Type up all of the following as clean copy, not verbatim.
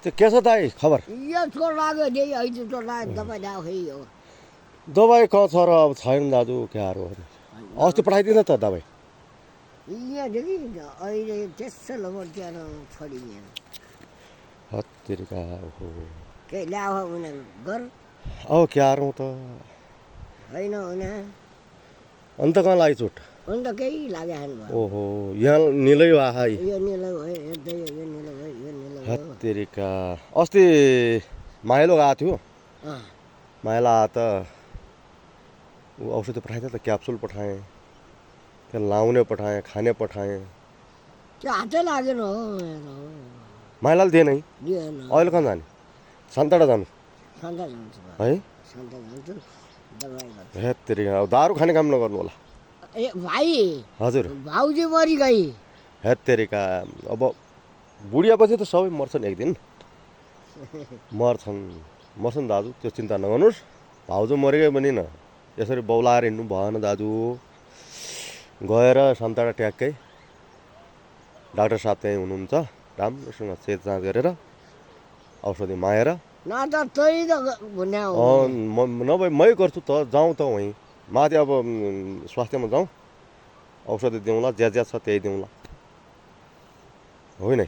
त्यो के छ दाइ खबर यो चोट लाग्यो नि अहिले चोट लाग्यो दबाई ल्याएको खै हो दबाई कहाँ छ र अब छैन दाजु क्यारो अस्ति पठाइदिनु त दबाई यहाँदेखि अहिले त्यसो लबर त्यहाँ छोडिदिएन हत्तेरिका ओहो केही ल्याएको उनीहरू गर औ क्यारो त होइन होइन अन्त कहाँ लाग्यो चोट अन्त केही लागेन भयो ओहो यहाँ निलै आहा यो निलो भयो हेर्दै यो निलो भयो यो निलो भयो हत्तेरिका अस्ति माइलो गएको थियो अँ माइला आए त ऊ औषधि पठाइदियो त क्याप्सुल पठाएँ त्यहाँ लाउने पठाएँ खाने पठाएँ त्यो हातै लागेन हो माइलाले दिएन है दिएन अहिले कहाँ जाने सन्तडा जानु सन्ता जान्छु है सन्ता जान्छु दबाई गर्छु हेत्तेरिका अब दारू खाने काम नगर्नु होला ए भाइ हजुर भाउजू मरि गई हेत्तेरिका अब बुढियापछि त सबै मर्छन् एक दिन मर्छन् दाजु त्यो चिन्ता नगर्नुहोस् भाउजू मरिगयो भने न यसरी बौलाएर हिँड्नु भएन दाजु गएर सन्तडा ट्याक्कै डाक्टर साहब त्यहीँ हुनुहुन्छ राम्रोसँग सेतजाँच गरेर औषधि मागेर न त तै त भन्ने हो नभए मै गर्छु त जाउँ त वहीँ माथि अब स्वास्थ्यमा जाउँ औषधि दिउँला ज्या ज्या छ त्यही दिउँला होइन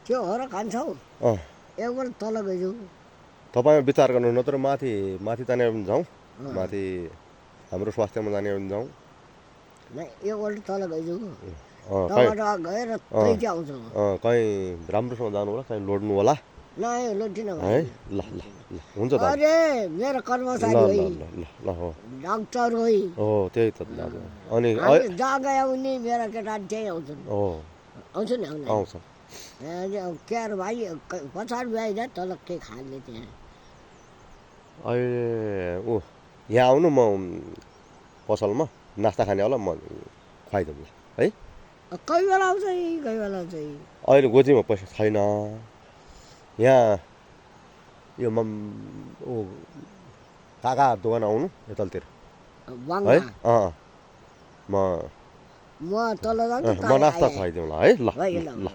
त्यो हो र खान्छौ अँ एकपल्ट तल गइजाऊ तपाईँ विचार गर्नु नत्र माथि जाने भने जाउँ माथि हाम्रो स्वास्थ्यमा जाने भने जाउँ नै एकपल्ट तल गइजाऊ कहीँ तलबाट गएर तै चाहिँ आउँछ कहीँ राम्रोसँग जानु होला कहीँ लोड्नु होला नै लोटिन है ल ल ल हुन्छ दाजु अरे मेरो कर्मचारी ल होइ ल ल ल हो डाक्टर होइ हो त्यही त दाजु अनि हामी जहाँ गयो भने मेरा केटाहरू त्यहीँ आउँछन् हो आउँछ नि आउनु आउँछ के अरे भाइ पछाडि भ्याइज तल केही खाने त्यहाँ अहिले ऊ यहाँ आउनु म पसलमा नास्ता खाने होला म खुवाइदिउँ ल है कोही बेला आउँछ कोही बेला चाहिँ अहिले गोजीमा पैसा छैन यहाँ यो ऊ काका दोकान आउनु यतातिर है बङ्गा म म तल जान्छु म नास्ता खुवाइदिउँला है ल ल ल